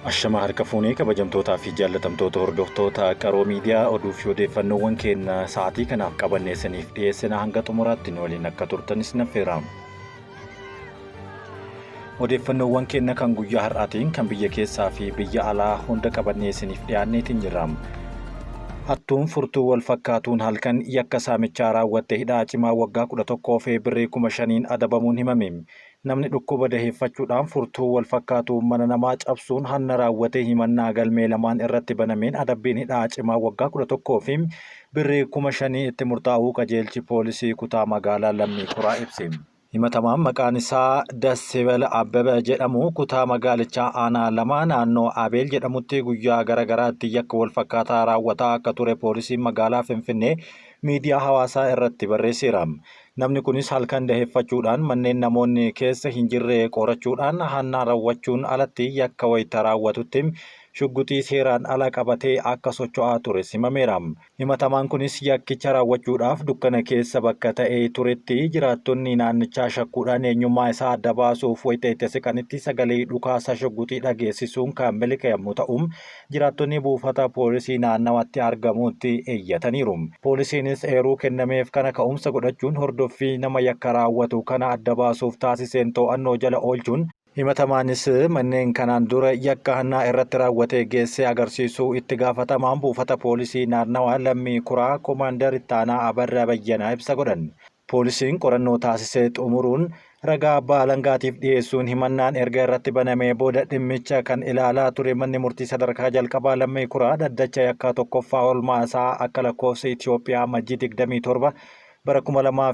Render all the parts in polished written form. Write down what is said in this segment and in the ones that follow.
Ashama harka fuunee kabajamtootaa fi jaallatamtoota hordoftoota Qaroo Miidiyaa, oduu fi odeeffannoowwan keenya sa'aatii kanaaf qabannee isiniif dhiyeessina, hanga xumuraatti nu waliin akka turtanis naffeera. Odeeffannoowwan keenya kan guyyaa har'aatiin kan biyya keessaa fi biyya alaa hunda qabannee isiniif dhiyaanneetiin jirra. Hattuun furtuu wal fakkaatuun halkan yakka saamichaa raawwatte hidhaa cimaa waggaa 11 fi birrii 5,000n adabamuun himame. Namni dhukkuba daheeffachuudhaan furtuu wal fakkaatuun mana namaa cabsuun hanna raawwate himannaa galmee lamaan irratti banameen adabbiin hidhaa cimaa waggaa 11 fi birrii 5,000 itti murtaa'uu qajeelchi poolisii kutaa magaalaa Lammii Kuraa ibse. Himatamaan maqaan isaa Dassibel Abbebe jedhamu kutaa magaalichaa aanaa 2 naannoo Abeel jedhamutti guyyaa gara garaatti yakka wal fakkaataa raawwataa akka ture poolisiin magaalaa Finfinnee miidiyaa hawaasaa irratti barreesseera. Namni kunis halkan daheeffachuudhaan manneen namoonni keessa hin jirre qorachuudhaan hanna rawwachuun alatti yakka wayita raawwatutti shugguxii seeraan ala qabatee akka socho'aa tures himameera. Himatamaan kunis yakkicha raawwachuudhaaf dukkana keessa bakka ta'ee turetti jiraattonni naannichaa shakkuudhaan eenyummaa isaa adda baasuuf wayita itti siqanitti sagalee dhukaasa shugguxii dhageessisuun kan miliqe yommuu ta'u, jiraattonni buufata poolisii naannawatti argamuutti iyyataniiru. Poolisiinis eeruu kennameef kana ka'umsa godhachuun hordoffii nama yakka raawwatu kana adda baasuuf taasiseen to'annoo jala oolchuun, himatamaanis manneen kanaan dura yakka hannaa irratti raawwate geessee agarsiisuu itti gaafatamaan buufata poolisii naannawa Lammii Kuraa Komaandar Ittaanaa Abarraa Bayyanaa ibsa godhan. Poolisiin qorannoo taasisee xumuruun ragaa abbaa alangaatiif dhiyeessuun himannaan erga irratti banamee booda dhimmicha kan ilaalaa ture manni murtii sadarkaa jalqabaa Lammii Kuraa dhaddacha yakkaa tokkoffaa oolmaa isaa akka lakkoofsa Itoophiyaa Amajjii 27 bara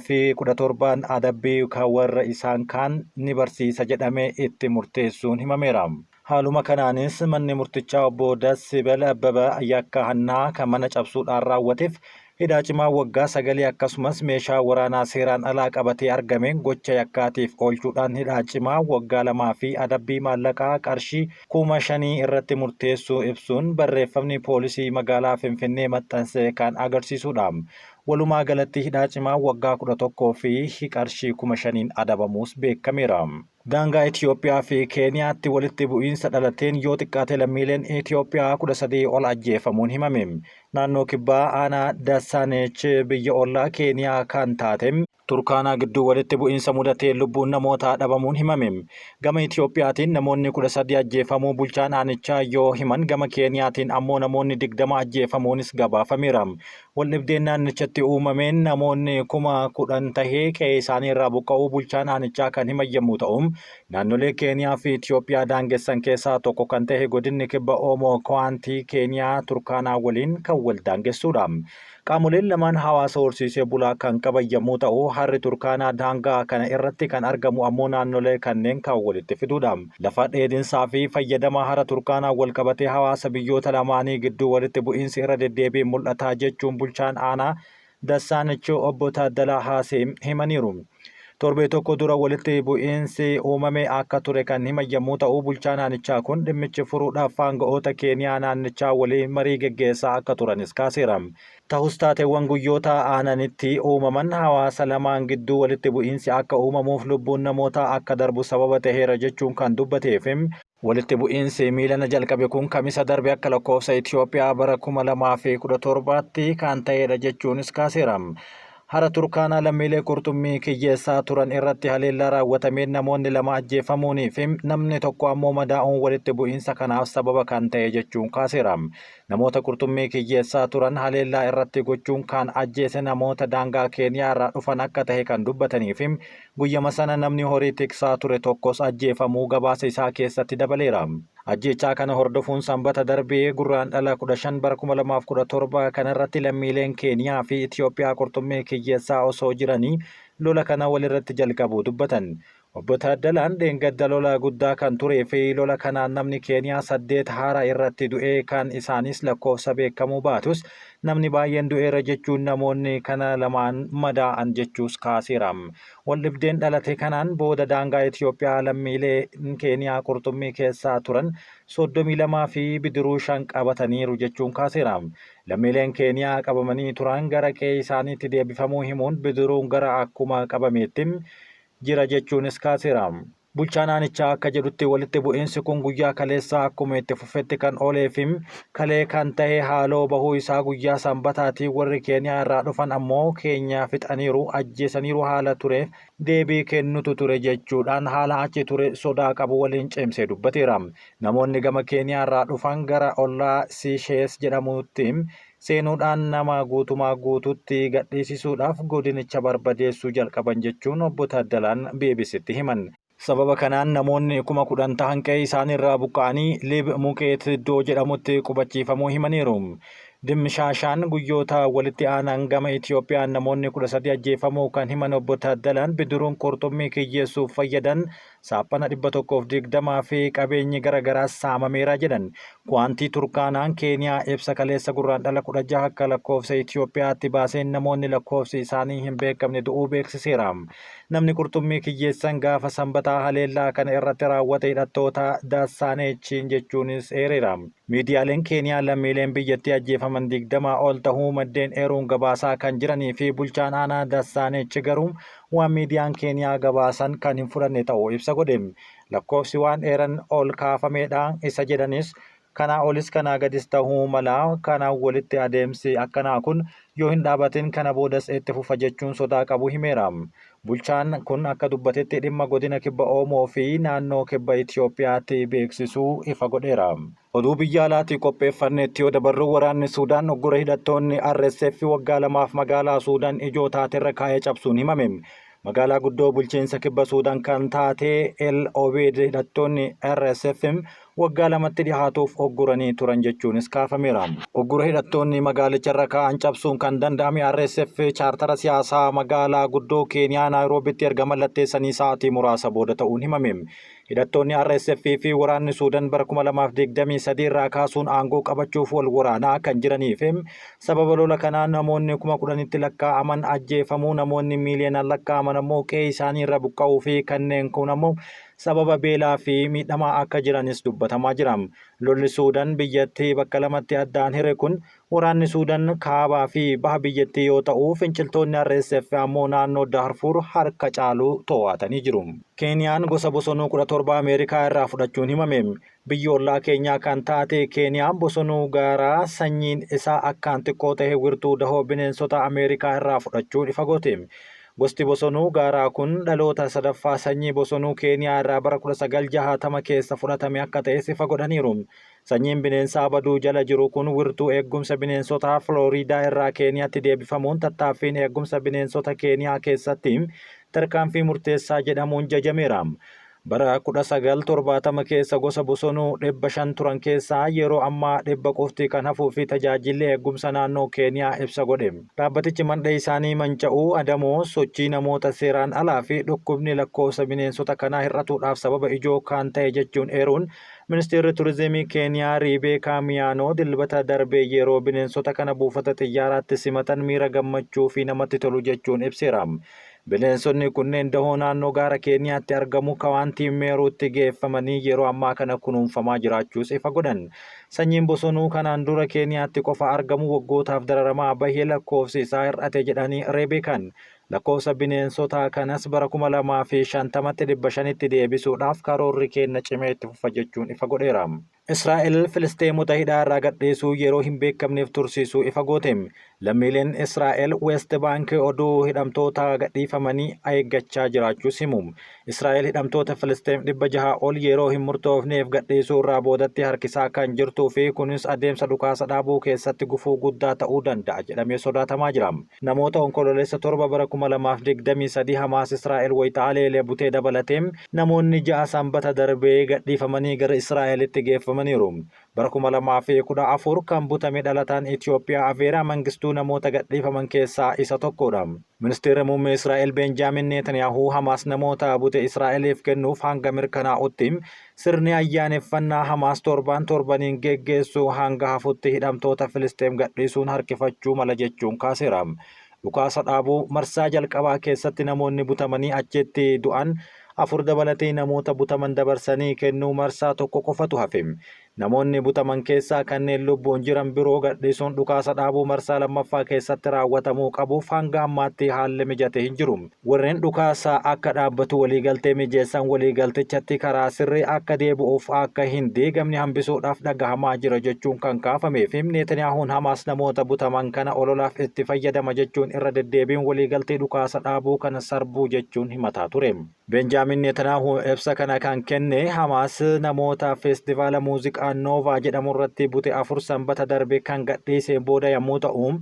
2017n adabbii kan warra isaan kaan ni barsiisa jedhamee itti murteessuun himameera. Haaluma kanaanis manni murtichaa obbo Dassibel Abbaba yakka hannaa kan mana cabsuudhaan raawwateef hidhaa cimaa waggaa sagalii akkasumas meeshaa waraanaa seeraan alaa qabatee argameen gocha yakkaatiif oolchuudhaan hidhaa cimaa waggaa 2 fi adabbii maallaqaa qarshii 5,000 irratti murteessuu ibsuun barreeffamni poolisii magaalaa Finfinnee maxxanse kan agarsiisudha. Walumaa galatti hidhaa cimaa waggaa 11 fi qarshii 5,000n adabamuus beekameera. Daangaa Itiyoophiyaa fi Keeniyaatti walitti bu'iinsa dhalateen yoo xiqqaate lammiileen Itiyoophiyaa 13 ol ajjeefamuun himame. Naannoo Kibbaa aanaa Dassaanech biyya ollaa Keeniyaa kan taate Turkaanaa gidduu walitti bu'iinsa mudateen lubbuun namootaa dhabamuun himame. Gama Itiyoophiyaatiin namoonni 13 ajjeefamuu bulchaan aanichaa yoo himan gama Keeniyaatiin ammoo namoonni 20 ajjeefamuunis gabaafameera. Waldhibdeen naannichatti uumameen namoonni 10,000 tahe qe'ee isaanii irraa buqqa'uu bulchaan aanichaa kan himan yemmuu ta'u, naannolee Keeniyaa fi Itoophiyaa daangessan keessaa tokko kan tahe godinni Kibba Oomoo Kowaantii Keeniyaa Turkaanaa waliin kan wal daangessuudha. Qaamoleen lamaan hawaasa horsiisee bulaa kan qaban yemmuu ta'u, harri Turkaanaa daangaa kana irratti kan argamu ammoo naannolee kanneen kan walitti fiduudha. Lafa dheedinsaa fi fayyadama hara Turkaanaan walqabatee hawaasa biyyoota lamaanii gidduu walitti bu'iinsi irra deddeebiin mul'ata jechuun bulchaan aanaa Dassaanich obbo Taaddalaa Haasee himaniiru. Torbee tokko dura walitti bu'iinsi uumame akka ture kan himan yommuu ta'u, bulchaan aanichaa kun dhimmichi furuudhaaf aanga'oota Keeniyaa naannichaa waliin marii geggeessaa akka turanis kaaseera. Tahus taateewwan guyyoota aananitti uumaman hawaasa lamaan gidduu walitti bu'iinsi akka uumamuuf lubbuun namootaa akka darbu sababa taheera jechuun kan dubbateefi walitti bu'iinsi miilana jalqabe kun Kamisa darbe akka lakkoofsa Itoophiyaa bara 2017tti kan ta'edha jechuunis kaaseera. Hara Turkaanaa lammiilee qurxummii kiyyeessaa turan irratti haleellaa raawwatameen namoonni lama ajjeefamuunii fi namni tokko ammoo madaa'uun walitti bu'iinsa kanaaf sababa kan ta'e jechuun kaaseera. Namoota qurxummii kiyyeessaa turan haleellaa irratti gochuun kan ajjeese namoota daangaa Keeniyaa irraa dhufan akka tahe kan dubbatanii fi guyyama sana namni horii tiksaa ture tokkos ajjeefamuu gabaasa isaa keessatti dabaleera. Ajjeechaa kana hordofuun Sanbata darbe Gurraandhala 15 bara 2017 kanarratti lammiileen Keeniyaa fi Itoophiyaa qurxummii kiyyeessaa osoo jiranii lola kana walirratti jalqabuu dubbatan. Obbo Taaddalaan dheengadda lola guddaa kan turee fi lola kanaan namni Keeniyaa 8 hara irratti du'ee kan isaaniis lakkoofsa beekamuu baatus namni baay'een du'eera jechuun namoonni kana lamaan madaa'an jechuus kaaseera. Waldhibdeen dhalate kanaan booda daangaa Itoophiyaa lammiileen Keeniyaa qurxummii keessaa turan 32 fi bidiruu 5 qabataniiru jechuun kaaseera. Lammiileen Keeniyaa qabamanii turan gara qe'ee isaaniitti deebifamuu himuun bidiruun gara akkuma qabameetti jira jechuunis kaaseera. Bulchaan aanichaa akka jedhutti walitti bu'iinsi kun guyyaa kaleessaa akkuma itti fufetti kan oolee fi kalee kan tahe haaloo bahuu isaa guyyaa Sanbataati warri Keeniyaa irraa dhufan ammoo keenya fixaniiru, ajjeesaniiru haala tureef deebii kennutu ture jechuudhaan haala achi ture sodaa qabu waliin cimsee dubbateera. Namoonni gama Keeniyaa irraa dhufan gara ollaa Siishees jedhamutti seenuudhaan nama guutumaa guututti gadhiisisuudhaaf godinicha barbadeessuu jalqaban jechuun Obbo Taaddalaan BBCtti himan. Sababa kanaan namoonni 10,000 tahan qe'ee isaaniirraa buqqa'anii Lib Muqeet iddoo jedhamutti qubachiifamuu himaniiru. Dimshaashaan guyyoota walitti aanan gama Itoophiyaan namoonni 13 ajjeefamuu kan himan Obbo Taaddalaan bidiruun qurxummii kiyyeessuuf fayyadan Saaphana 120 fi qabeenyi gara garaas saamameera jedhan. Kuwaantii Turkaanaan Keeniyaa ibsa kaleessa Gurraandhala 16 akka lakkoofsa Itiyoophiyaatti baaseen namoonni lakkoofsi isaanii hin beekamne du'uu beeksiseera. Namni qurxummii kiyyeessan gaafa Sanbataa haleellaa kana irratti raawwate hidhattoota Dassaaneechiin jechuunis eereera. Miidiyaaleen Keeniyaa lammiileen biyyattii ajjeefaman 20 ol tahuu maddeen eeruun gabaasaa kan jiranii fi bulchaan aanaa Dassaaneech garuu waan miidiyaan Keeniyaa gabaasan kan hin fudhanne ta'uu ibsa godhe. Lakkoofsi waan eeran ol kaafameedha isa jedhanis kanaa olis kanaa gadis tahuu mala, kanaan walitti adeemsi akkanaa kun yoo hin dhaabatin kana boodas itti fufa jechuun sodaa qabu himeera. Bulchaan kun akka dubbatetti dhimma godina Kibba Oomoo fi naannoo Kibba Itiyoophiyaatti beeksisuu ifa godheera. Oduu biyya alaatii qopheeffanneetti yoo dabarru waraanni Suudaan uggura hidhattoonni RSF waggaa lamaaf magaalaa Suudaan ijoo taaterra kaa'e cabsuun himame. Magaalaa guddoo bulchiinsa kibba Suudaan kan taate El Obeid hidhattoonni RSF waggaa lamatti dhihaatuuf ugguranii turan jechuunis kaafameera. Uggura hidhattoonni magaalicharra kaa'an cabsuun kan danda'ame RSF chaartara siyaasaa magaalaa guddoo Keeniyaa Naayiroobitti erga mallatteessanii sa'aatii muraasa booda ta'uun himame. Hidhattoonni RSF fi waraanni Suudan bara 2023 irraa kaasuun aangoo qabachuuf wal waraanaa kan jiranii fi sababa lola kanaa namoonni 10,000tti lakkaa'aman ajjeefamuu, namoonni miiliyoonaan lakkaa'aman ammoo qe'ee isaanii irra buqqa'uu fi kanneen kuun ammoo sababa beelaa fi miidhamaa akka jiranis dubbatamaa jira. Lolli Suudan biyyattii bakka lamatti addaan hire kun Waraanni Suudan kaabaa fi baha biyyattii yoo ta'u, finciltoonni RSF ammoo naannoo Daarfuur harka caalu to'atanii jiru. Keeniyaan gosa bosonuu 17 Ameerikaa irraa fudhachuun himame. Biyyi ollaa Keenyaa kan taate Keeniyaan bosonuu gaaraa sanyiin isaa akkaan xiqqoo tahe wirtuu dahoo bineensota Ameerikaa irraa fudhachuun ifa goote. Gosti bosonuu gaaraa kun dhaloota sadaffaa sanyii bosonuu Keeniyaa irraa bara 1960 keessa fudhatame akka ta'es ifa godhaniiru. Sanyiin bineensaa baduu jala jiru kun wirtuu eeggumsa bineensotaa Filooriidaa irraa Keeniyaatti deebifamuun tattaaffiin eeggumsa bineensota Keeniyaa keessatti tarkaanfii murteessaa jedhamuun jajameera. Bara 1970 keessa gosa bosonuu 500 turan keessaa yeroo ammaa 100 qofti kan hafuu fi tajaajilli eeggumsa naannoo Keeniyaa ibsa godhe. Dhaabbatichi mandhee isaanii manca'uu, adamoo, sochii namoota seeraan alaa fi dhukkubni lakkoofsa bineensota kanaa hir'atuudhaaf sababa ijoo kan ta'e jechuun eeruun Ministeerri Turizimii Keeniyaa Riibeekaa Miyaanoo Dilbata darbe yeroo bineensota kana buufata xiyyaaraatti simatan miira gammachuu fi namatti tolu jechuun ibseera. Bineensonni kunneen dahoo naannoo gaara Keeniyaatti argamu Kawaantii Meeruutti geeffamanii yeroo ammaa kana kunuunfamaa jiraachuus ifa godhan. Sanyiin bosonuu kanaan dura Keeniyaatti qofa argamu waggootaaf dararamaa bahe lakkoofsi isaa hir'ate jedhanii Reebeekaan. Lakkoofsa bineensota kanas bara 2050tti 500tti deebisuudhaaf karoorri keenna cimee itti fufa jechuun ifa godheera. Israa'el Filisxeemota hidhaa irraa gadhiisuu yeroo hin beekamneef tursiisuu ifa goote. Lammiileen Israa'el Weest Baank oduu hidhamtoota gadhiifamanii eeggachaa jiraachuus himu. Israa'el hidhamtoota Filisxeem 600 ol yeroo hin murtoofneef gadhiisuu irraa boodatti harkisaa kan jirtuu fi kunis adeemsa dhukaasa dhaabuu keessatti gufuu guddaa ta'uu danda'a jedhamee sodaatamaa jira. Namoota Onkololeessa 7 bara 2023 Hamaas Israa'el wayita haleele butee dabalatee namoonni ja'a Sambata darbe gadhiifamanii gara Israa'elitti geeffamaniiru. Bara 2014 kan butame dhalataan Itoophiyaa Aveeraa Mangistuu namoota gadhiifaman keessaa isa tokkodha. Ministeerri Muummee Israa'el Beenjaamin Neetaniyaahuu Hamaas namoota bute Israa'eliif kennuuf hanga mirkanaa'utti Sirni ayyaaneffannaa Hamaas torbaan torbaniin geggeessu hanga hafutti hidhamtoota Filisxeem gadhiisuun harkifachuu mala jechuun kaaseera. Dhukaasa dhaabuu marsaa jalqabaa keessatti namoonni butamanii achitti du'an afur dabalatee namoota butaman dabarsanii kennuu marsaa tokko qofatu hafe. Namoonni butaman keessaa kanneen lubbuun jiran biroo gadhiisuun dhukaasa dhaabuu marsaa lammaffaa keessatti raawwatamuu qabuuf hanga ammaatti haalli mijate hin jiru. Warreen dhukaasa akka dhaabbatu waliigaltee mijeessan waliigaltichatti karaa sirrii akka deebi'uuf akka hin diigamne hambisuudhaaf dhagahamaa jira jechuun kan kaafamee fi Netaniyaahuun Hamaas namoota butaman kana ololaaf itti fayyadama jechuun irra deddeebiin waliigaltee dhukaasa dhaabuu kana sarbuu jechuun himataa ture. Benjaamin Netanyahu ibsa kana kan kenne Hamaas namoota feestivaala muuziqaa Noovaa jedhamu irratti bute 4 Sanbata darbe kan gadhiiseen booda yommuu ta'u,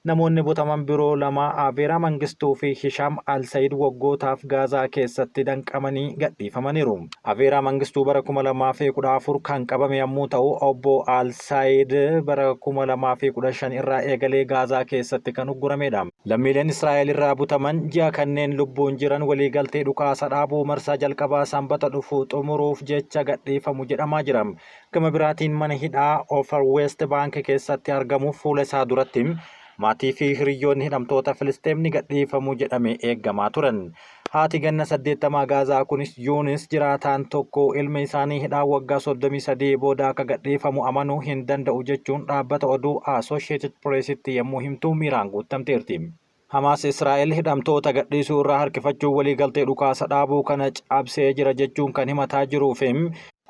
namoonni butaman biroo lama Aveeraa Mangistuu fi Hishaam Al-Sayid waggootaaf Gaazaa keessatti danqamanii gadhiifamaniiru. Aveeraa Mangistuu bara 2014 kan qabame yommuu ta'u, Obbo Al-Sayid bara 2015 irraa eegalee Gaazaa keessatti kan ugguramedha. Lammiileen Israa'el irraa butaman ji'a kanneen lubbuun jiran waliigaltee dhukaasa dhaabuu marsaa jalqabaa Sambata dhufu xumuruuf jecha gadhiifamu jedhamaa jira. Gama biraatiin mana hidhaa Ofer West Bank keessatti argamu fuula isaa duratti maatii fi hiriyyoonni hidhamtoota Filisxeem ni gadhiifamu jedhamee eegamaa turan. Haati ganna 80 Gaazaa kunis Yuunis jiraataan tokko ilmi isaanii hidhaa waggaa 33 booda akka gadhiifamu amanuu hin danda'u jechuun dhaabbata oduu Associated Press'tti yommuu himtu miiraan guuttamteerti. Hamaas Israa'el hidhamtoota gadhiisuu irraa harkifachuun waliigaltee dhukaasa dhaabuu kana cabsee jira jechuun kan himataa jiruu fi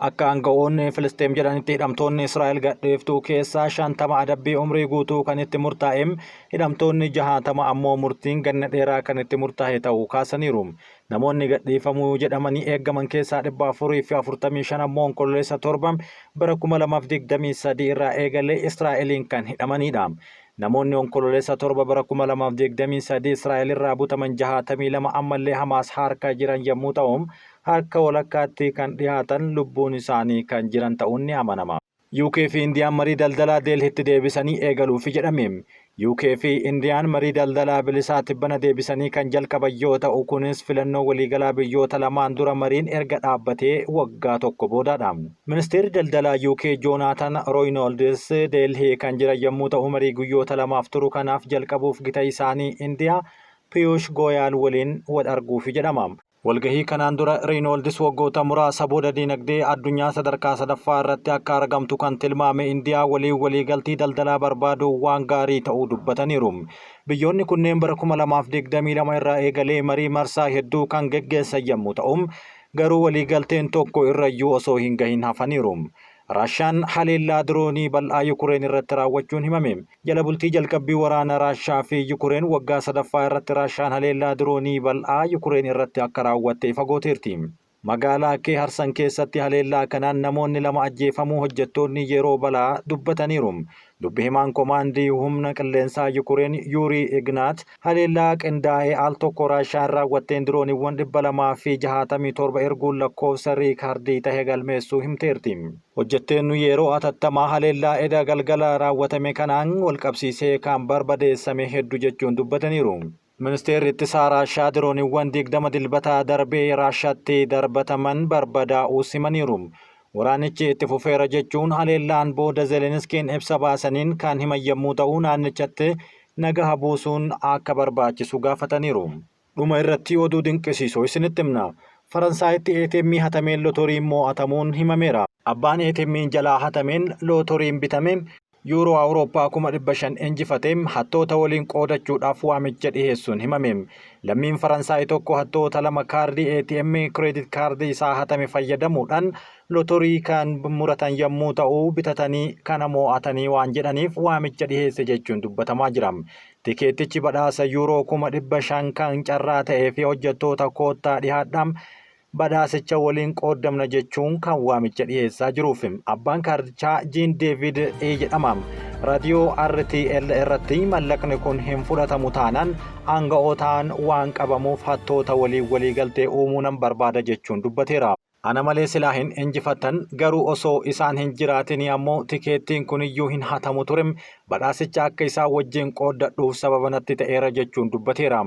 Akka aanga'oonni Filisxeem jedhanitti hidhamtoonni Israa'el gadhiiftuu keessaa 50 adabbii umrii guutuu kan itti murtaa'e, hidhamtoonni 60 ammoo murtiin ganna dheeraa kan itti murtaa'e ta'uu kaasaniiru. Namoonni gadhiifamuu jedhamanii eegaman keessaa 445 ammoo Onkololeessa 7 bara 2023 irraa eegalee Israa'eliin kan hidhamaniidha. Namoonni Onkololeessa 7 bara 2023 Israa'el irraa butaman 62 ammallee Hamaas harka jiran yommuu ta'u, harka walakkaatti kan dhihaatan lubbuun isaanii kan jiran ta'uun ni amanama. UK fi Indiyaan marii daldalaa Deelhitti deebisanii eegaluufi jedhame. UK fi Indiyaan marii daldalaa bilisaa tibbana deebisanii kan jalqaban yoo ta'u, kunis filannoo waliigalaa biyyoota lamaan dura mariin erga dhaabbatee waggaa tokko boodadha. Ministeerri Daldalaa UK Joonaatan Rooyinoolds Deelhii kan jiran yommuu ta'u, marii guyyoota lamaaf turu kanaaf jalqabuuf gita isaanii Indiyaa Piyush Gooyaal waliin wal arguufi jedhama. Walgahii kanaan dura Reeyinoolds waggoota muraasa booda dinagdee addunyaa sadarkaa sadaffaa irratti akka argamtu kan tilmaame Indiyaa waliin waliigaltii daldalaa barbaaduun waan gaarii ta'uu dubbataniiru. Biyyoonni kunneen bara 2022 irraa eegalee marii marsaa hedduu kan geggeessan yommuu ta'u, garuu waliigalteen tokko irrayyuu osoo hin gahin hafaniiru. Raashaan haleellaa diroonii bal'aa Yukureen irratti raawwachuun himame. Jala bultii jalqabbii waraana Raashaa fi Yukureen waggaa sadaffaa irratti Raashaan haleellaa diroonii bal'aa Yukureen irratti akka raawwatte ifa gooteerti. Magaalaa Keeharsan keessatti haleellaa kanaan namoonni 2 ajjeefamuu hojjettoonni yeroo balaa dubbataniiru. Dubbi himaan Komaandii Humna Qilleensaa Yukureen Yuurii Ignaat haleellaa qindaa'e al tokko Raashaan raawwatteen dirooniiwwan 267 erguun lakkoofsa riikardii tahe galmeessuu himteerti. Hojjetteennu yeroo atattamaa haleellaa eda galgala raawwatame kanaan walqabsiisee kan barbadeessame heddu jechuun dubbataniiru. Ministeerri Ittisaa Raashaa dirooniiwwan 20 Dilbata darbe Raashaatti darbataman barbadaa'uus himaniiru. Waraanichi itti fufeera jechuun haleellaan booda Zeleniskiin ibsa baasaniin kan himan yommuu ta'u naannichatti nagaha buusuun akka barbaachisu gaafataniiru. Dhuma irratti oduu dinqisiisoo isinitti himna. Faransaayitti ATM hatameen lotoriin moo'atamuun himameera. Abbaan ATM'n jalaa hatameen lootoriin bitame Yuuroo Awurooppaa 500,000 injifate hattoota waliin qoodachuudhaaf waamicha dhiheessuun himame. Lammiin Faransaay tokko hattoota lama kaardii ATM kireedit kaardii isaa hatame fayyadamuudhaan lotorii kan muratan yommuu ta'u bitatanii kana moo'atanii waan jedhaniif waamicha dhiheesse jechuun dubbatamaa jira. Tikeettichi badhaasa Yuuroo 500,000 kan carraa ta'ee fi hojjettoota koottaa dhihaadhaa badhaasicha waliin qooddamna jechuun kan waamicha dhiheessaa jiruuf. Abbaan kaardichaa Jiin Deevid E jedhama. Raadiyoo RTL irratti mallaqni kun hin fudhatamu taanaan aanga'ootaan waan qabamuuf hattoota waliin waliigaltee uumuu nan barbaada jechuun dubbateera. Ana malee silaa hin injifatan, garuu osoo isaan hin jiraatinii ammoo tikeettiin kuniyyuu hin hatamu ture. Badhaasicha akka isaan wajjin qooddadhuuf sababa natti ta'eera jechuun dubbateera.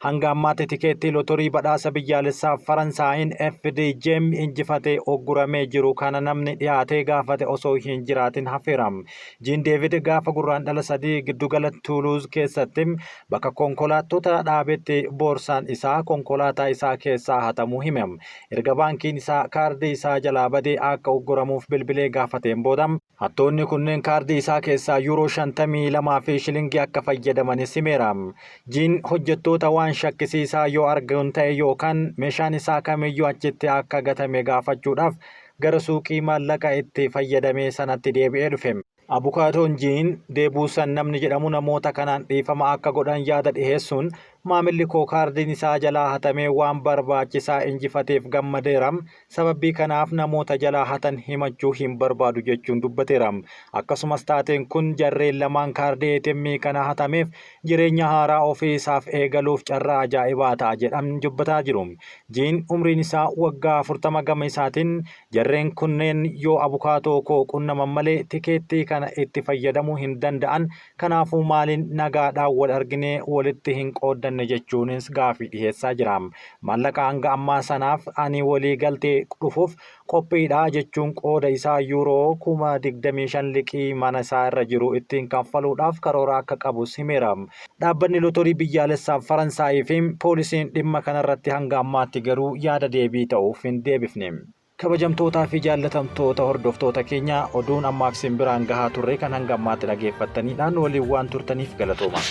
Hanga ammaatti tikeettii lotorii badhaasa biyyaalessaa Faransaayiin FDJM injifatee ogguramee jiru kana namni dhiyaatee gaafate osoo hin jiraatin hafeera. Jiin Deevid gaafa Gurraandhala 3 giddugala Tuuluuz keessatti bakka konkolaattota dhaabetti boorsaan isaa konkolaataa isaa keessaa hatamuu hime. Erga baankiin isaa kaardii isaa jalaa badee akka ugguramuuf bilbilee gaafateen booda hattoonni kunneen kaardii isaa keessaa yuuroo 52 fi shilingii akka fayyadamanis himeera. Jiin hojjettoota waan shakkisiisaa yoo argan ta'e yookaan meeshaan isaa kamiyyuu achitti akka gatame gaafachuudhaaf gara suuqii maallaqa itti fayyadamee sanatti deebi'ee dhufe. Abukaatoon Jiin Deebuusan namni jedhamu namoota kanaan dhiifama akka godhan yaada dhiheessuun maamilli koo kaardiin isaa jalaa hatamee waan barbaachisaa injifateef gammadeera. Sababii kanaaf namoota jalaa hatan himachuu hin barbaadu jechuun dubbateera. Akkasumas taateen kun jarreen lamaan kaardii ATM kana hatameef jireenya haaraa ofii isaaf eegaluuf carraa ajaa'ibaa ta'a jedhan dubbataa jiru. Jiin umriin isaa waggaa 40 gama isaatiin Jarreen kunneen yoo abukaatoo koo qunnaman malee tikeettii kana itti fayyadamuu hin danda'an, kanaafuu maaliin nagaadhaan wal arginee walitti hin qooddanne jechuunis gaafii dhiheessaa jira. Maallaqa hanga ammaa sanaaf ani walii galtee dhufuuf qophiidha jechuun qooda isaa yuuroo 25,000 liqii mana isaa irra jiru ittiin kanfaluudhaaf karoora akka qabus himeera. Dhaabbanni Lotorii Biyyaalessaa Faransaayii fi poolisiin dhimma kanarratti hanga ammaatti garuu yaada deebii ta'uuf hin deebifne. Kabajamtootaa fi jaallatamtoota hordoftoota keenya oduun ammaaf isin biraan gahaa turre kan hanga ammaatti dhageeffattaniidhaan waliin waan turtaniif galatooma.